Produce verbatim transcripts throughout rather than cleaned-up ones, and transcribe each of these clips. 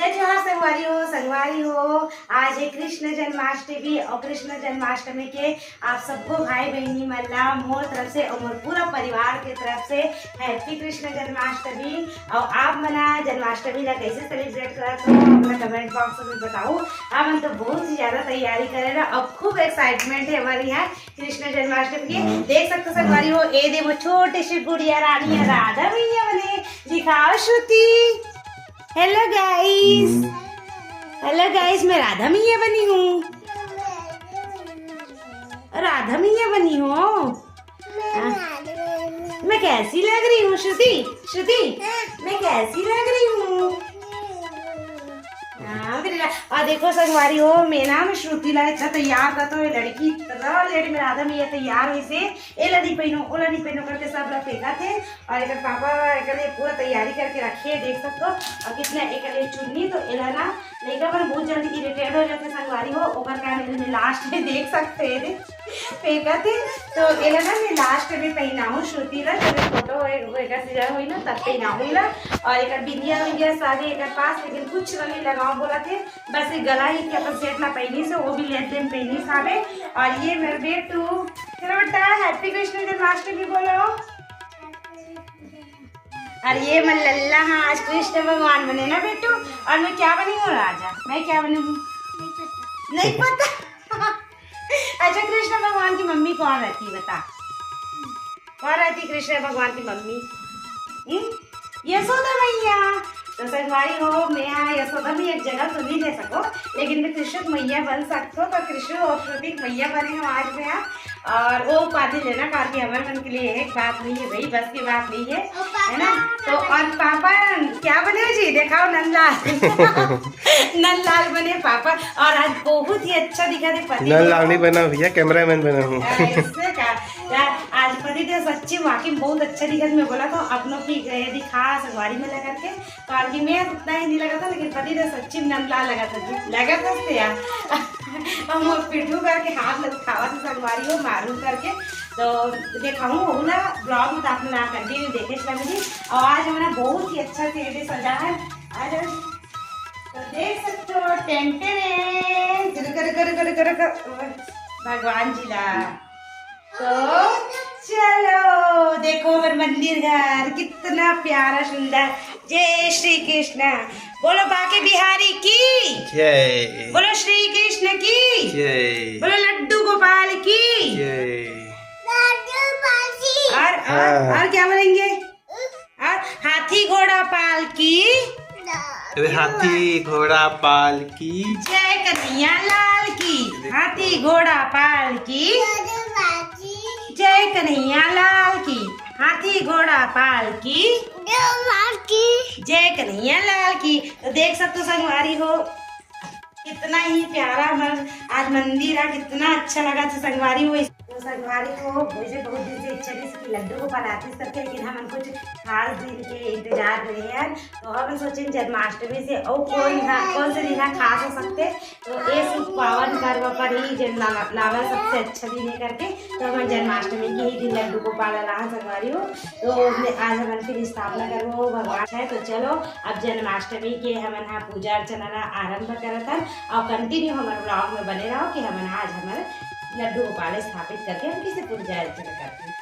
जय जोहार संगवारी हो, संगवारी हो, आज है कृष्ण जन्माष्टमी और कृष्ण जन्माष्टमी के आप सबको भाई बहनी मन ला मोर तरफ से और मोर पूरा परिवार के तरफ से हैप्पी कृष्ण जन्माष्टमी। और आप मन जन्माष्टमी ला कैसे सेलिब्रेट करत हो, अपना कमेंट बॉक्स में बताओ। हमन तो बहुत ही ज्यादा तैयारी करे रहा और खूब एक्साइटमेंट है हमारे यहाँ कृष्ण जन्माष्टमी के। देख सकते हो संगवारी हो, ए दे वो छोटे से गुड़िया रानी है, राधा मैया बने। दिखाओ श्रुति। हेलो गाइस, हेलो गाइस, मैं राधा मैया बनी हूँ। राधा मैया बनी हो? मैं कैसी लग रही हूँ श्रुति? श्रुति, मैं कैसी लग रही हूँ? हाँ मेरी रा-, और देखो संगवारी हो, मैं ना, मैं श्रुति ला इतना तैयार कर, तो ये लड़की इतना लेट में राधा मैया तैयार हुई से, एला नहीं पहनो, ओला नहीं पहनो करके सब ला फेंका थे। और एक पापा एक लिए पूरा तैयारी करके रखे है, देख सकते हो। और कितना एक लिए चुन्नी, तो एला ना लइका मन बहुत जल्दी इरिटेट हो जाते संगवारी हो, ओकर कारण एला मैं लास्ट में देख सकते हैं फेंका थे। तो एला ना मैं लास्ट में पहनाऊँ श्रुति ला, जब फोटो होएगा सीधा हुई ना तब पहनाऊँ ला। और एक बिंदिया उंदिया सारे एक पास, लेकिन कुछ नहीं लगाओ बोला थे, बस एक गला ही के अपन सेट ला पहनी से, वो भी लेट दिन पहनी साबे। और ये मेरे बेटू, चलो बेटा हैप्पी कृष्ण जन्माष्टमी बोलो। और ये मन लल्ला, हाँ आज कृष्ण भगवान बने ना बेटू। और मैं क्या बनी हूँ राजा, मैं क्या बनी हूँ? नहीं पता। अच्छा कृष्ण भगवान की मम्मी कौन रहती है बता, कौन रहती कृष्ण भगवान की मम्मी? हम्म? यशोदा मैया। तो संगवारी हो, मैं यहाँ यशोदा भी एक जगह तो नहीं दे सको, लेकिन मैं कृष्ण मैया बन सकतो, तो कृष्ण और श्रुति मैया बने हो आज मैं यहाँ। और वो उपाधि लेना काफी हमारे मन के लिए एक बात नहीं है भाई, बस की बात नहीं है, है ना? तो और पापा क्या बने हो जी, दिखाओ नंदलाल। नंदलाल बने पापा। और आज बहुत ही अच्छा दिखा थे पति नंदलाल नहीं बना भैया, कैमरामैन बना हूँ। इससे का यार, आज पति देव सच्ची वाकई में बहुत अच्छा दिखा। मैं बोला था अपनों की गए दिखा संगवारी में लगा के, तो आज मैं उतना ही नहीं लगा था, लेकिन पति देव सच्ची में नंदलाल लगा था जी, लगा था उससे यार। हम वो पिट्ठू करके हाथ लग खावा था संगवारी हो मारू करके। तो देखा हूँ वो ना ब्लॉग में तो आपने ना कंटिन्यू देखे चला मुझे। और आज हमारा बहुत ही अच्छा से ये सजा है। आज हम तो देख सकते हो टेंटे ने कर कर कर कर कर भगवान जी ला। तो चलो देखो हमारे मंदिर घर कितना प्यारा सुंदर। जय श्री कृष्ण। बोलो बाके बिहारी की जय। बोलो श्री कृष्ण की जय। बोलो लड्डू गोपाल की जय। और, और, हाँ। और क्या बोलेंगे? और हाथी घोड़ा पाल की अरे हाथी घोड़ा पाल की जय कन्हैया लाल की। हाथी घोड़ा पाल की जय कन्हैया लाल की। हाथी घोड़ा पाल की जय कन्हैया लाल की। तो देख सकते हो संगवारी हो कितना ही प्यारा मन आज मंदिर है, कितना अच्छा लगा था संगवारी हो। तो संगवारी हो मुझे बहुत दिन से इच्छा थी कि लड्डू गोपाल आतिस करके, लेकिन हमन कुछ खास दिन के इंतजार में हैं। तो हम सोचे जन्माष्टमी से और कौन सा, कौन से दिन खास हो सकते, तो ये शुभ पावन पर्व पर ही जन लावा, लावा सबसे अच्छा दिन है करके, तो हम जन्माष्टमी के ही दिन लड्डू गोपाल लाहा संगवारी हो। तो मैं आज हमन फिर स्थापना करबो भगवान है। तो चलो अब जन्माष्टमी के हमन हा पूजा अर्चना ला आरंभ करत हन और कंटिन्यू हमर ब्लॉग में बने रहो कि हमन आज हमर लड्डू गोपाल स्थापित करके हम किसे पूजा अर्चना करते हैं।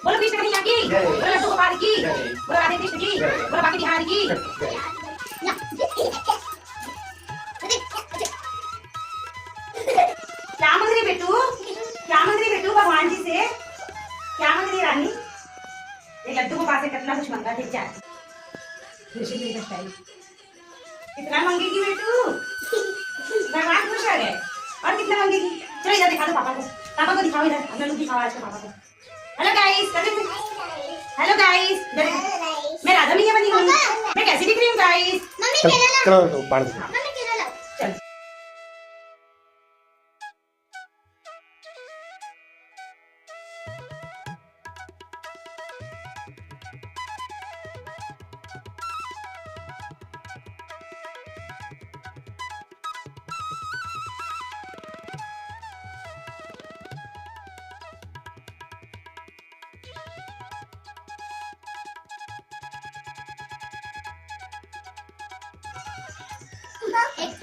बोलो कृष्ण कन्हैया की, बोलो लड्डू गोपाल की, बोलो राधे कृष्ण की, बोलो बांके बिहारी की। क्या मांग रही बेटू? क्या मांग रही बेटू भगवान जी से? क्या मांग रही रानी? ये लड्डू गोपाल से कितना कुछ मांगा, देख जा। खुशी नहीं बताई। कितना मांगेगी बेटू? भगवान खुश हो गए। और कितना मांगेगी? चलो इधर दिखा दो पापा को। पापा को दिखाओ इधर, अपना लुक दिखाओ आज का पापा को। हेलो गाइस, हेलो गाइस, मैं राधा मैया बनी हूँ। मैं कैसी दिख रही हूँ गाइस? मम्मी चलो, केला ला। चलो, चलो, बाहर देखो। मम्मी केला ला। चलो।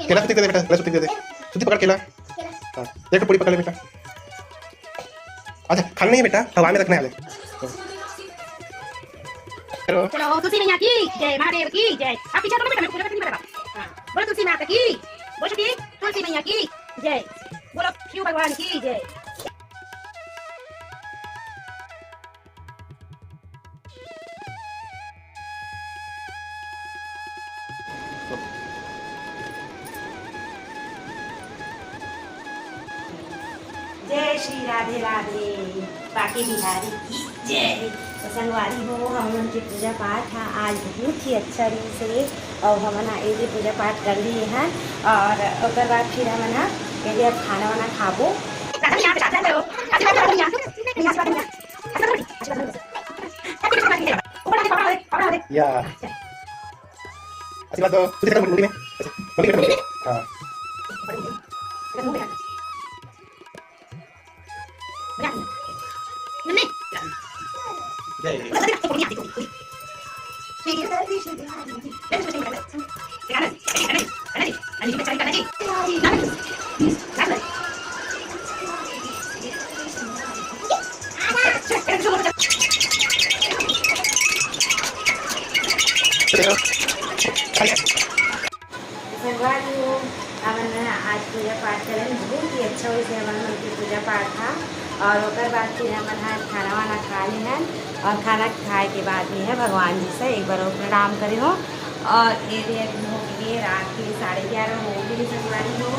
केला सुट्टी दे दे बेटा, केला सुट्टी दे दे। सुट्टी पकड़ केला। हाँ, एक पूरी पकड़ ले बेटा। अच्छा, खाना नहीं है बेटा, हवा में रखना है। चलो। चलो, तुलसी मैया की जय, महादेव की जय। आप पीछे हटो ना बेटा, मेरे को पूजा करने नहीं पड़ेगा। हाँ, बोलो तुलसी माता की, बोल सखी, तुलसी मैया की जय, बोलो शिव भगवान की जय। जय श्री राधे राधे, बांके बिहारी की जय। तो संगवारी हो, हम लोगन के पूजा पाठ ह आज बहुत ही अच्छा रहिस हे, अउ हमन ह एदे पूजा पाठ कर लिए हन, और ओकर बाद फिर हमन ह एदे अब खाना वाना खाबो। या। आशीर्वाद दो। तुझे देखा मुंडी में? अच्छा, मम्मी देखा मुंडी में? हाँ। मम्मी। जय। संगवारी हो, हमन आज पूजा पाठ करेन, बहुत ही अच्छा होइस हे हमन मन के पूजा पाठ हा। और ओकर बाद फिर हमन ह खाना वाना खा लेहन, और खाना खाए के बाद में है भगवान जी से एक बार और प्रणाम करे हो। और ये देख हो गए रात के साढ़े ग्यारह हो गए संगवारी हो।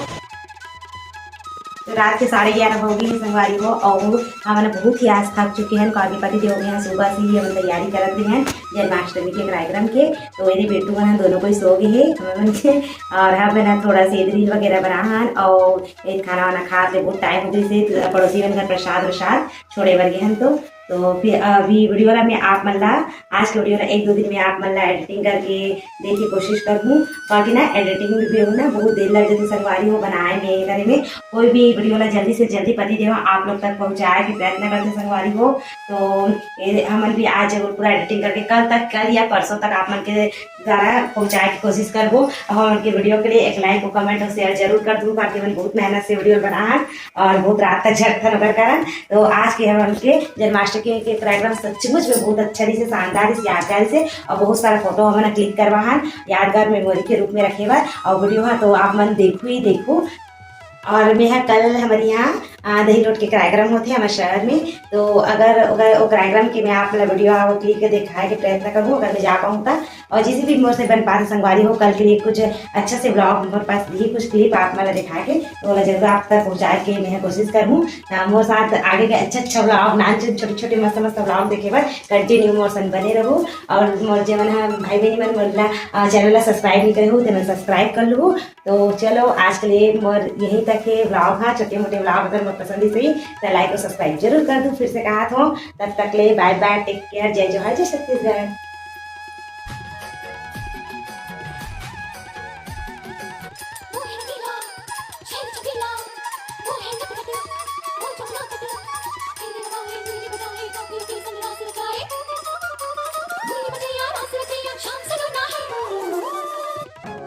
तो रात के साढ़े ग्यारह हो गए संगवारी हो, और हमन बहुत ही आज थक चुके हैं, काफी पति देव गए हैं, सुबह से ही हमन तैयारी करत रहे हैं जन्माष्टमी के कार्यक्रम के। तो मेरी बेटू मन दोनों कोई सो गए हैं हमन के, और हम ना थोड़ा से रील वगैरह बना हन, और एक खाना वाना खा के बहुत टाइम हो गई से, तो पड़ोसी मन घर प्रसाद व्रसाद छोड़े बर गए हैं। तो तो फिर अभी वीडियो ला मैं आप मन ला, आज के वीडियो ला एक दो दिन में आप मन ला एडिटिंग करके दे के कोशिश करहूँ। बाकी ना एडिटिंग वीडियो ना बहुत देर लग जाती संगवारी हो बनाए में, करे में। कोई भी वीडियो ला जल्दी से जल्दी पति देव आप लोग तक पहुँचाए के प्रयत्न करते संगवारी हो। तो ये हमन भी आज जरूर पूरा एडिटिंग करके कल तक, कल या परसों तक आप मन के द्वारा पहुँचाए के कोशिश करबो। और हमन के वीडियो के लिए एक लाइक और कमेंट और शेयर जरूर कर दूँ, बाकी हमन बहुत मेहनत से वीडियो बना हन और बहुत रात तक जगथन ओकर कारण। तो आज के हमन के जन्माष्टमी के कार्यक्रम सचमुच में बहुत अच्छा रहिस हे, शानदार रहिस हे, यादगार रहिस हे, और बहुत सारा फोटो हमन क्लिक करवा हन यादगार मेमोरी के रूप में रखे बर। और वीडियो हा तो आप मन देखू ही देखू। और मैं हा कल हमर यहाँ, आ, दही लोट के कार्यक्रम होथे हमर शहर में, तो अगर, अगर वो कार्यक्रम के मैं आप मन ला वीडियो हा वो क्लिक के दिखाए के प्रयत्न करूँ, अगर मैं जा पाऊँ तो। और जैसे भी मोर से बन पाथे संगवारी हो, कल के लिए कुछ अच्छा से ब्लॉग मोर पास ही कुछ क्लिप आप मन ला दिखा के, तो ओला जरूर आप तक पहुँचाए के मैं कोशिश करहूँ। त मोर साथ आगे के अच्छा अच्छा ब्लॉग, नान चुन छोटे छोटे मस्त मस्त ब्लॉग देखे बर कंटिन्यू मोर संग बने रहू। और मोर जेमन ह भाई बहनी मन मोर ला, अ, चैनल ला सब्सक्राइब नहीं करे हो, तेमन सब्सक्राइब कर लू। तो चलो आज के लिए मोर यहीं तक है ब्लॉग। हाँ, छोटे मोटे ब्लॉग अगर मोर पसंद ही सही तो लाइक और सब्सक्राइब जरूर कर दू। फिर से कहा था, तब तक ले बाय बाय, टेक केयर, जय जोहार, जय छत्तीसगढ़।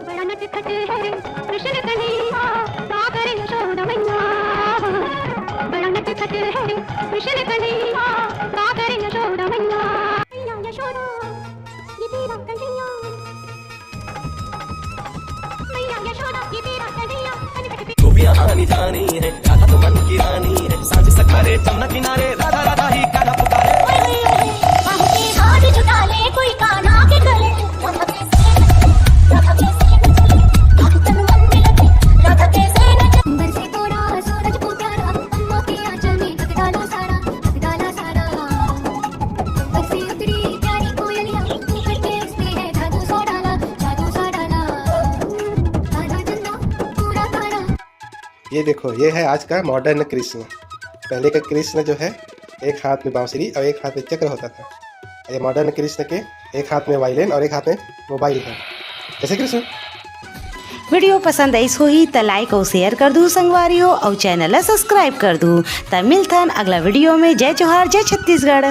बड़ा नटखट है कृष्ण कन्हैया, का करे यशोदा मैया। बड़ा नटखट है कृष्ण कन्हैया, का करे यशोदा कहानी जानी है, राधा तो मन की रानी है। सांझ सकारे जमुना किनारे राधा राधा ही कान्हा पुकारे। ओए, ओए, ओए, ओए, बाहों के हाथ छुटा ले, कोई कान्हा के गले। राधा कैसे नचे, राधा कैसे नचे, राधा तन मन में रचे, राधा कैसे नचे। अंबर से थोड़ा सूरज को प्यारा, अम्मा के आंचल में ढक डाला सारा, ढक डाला सारा। अंबर से उतरी प्यारी कोयलिया, तू करके उसने है जादू सा डाला, जादू सा डाला। आधा चंदा पूरा काला। ये देखो, ये है आज का मॉडर्न कृष्ण। पहले का कृष्ण जो है, एक हाथ में बांसुरी और एक हाथ में चक्र होता था। ये मॉडर्न कृष्ण के एक हाथ में वायलिन और एक हाथ में मोबाइल है। कैसे कृष्ण? वीडियो पसंद आइस होही त लाइक अउ शेयर कर दू संगवारी हो, अउ चैनल ला सब्सक्राइब कर दू। त मिलथन अगला वीडियो में। जय जोहार, जय छत्तीसगढ़।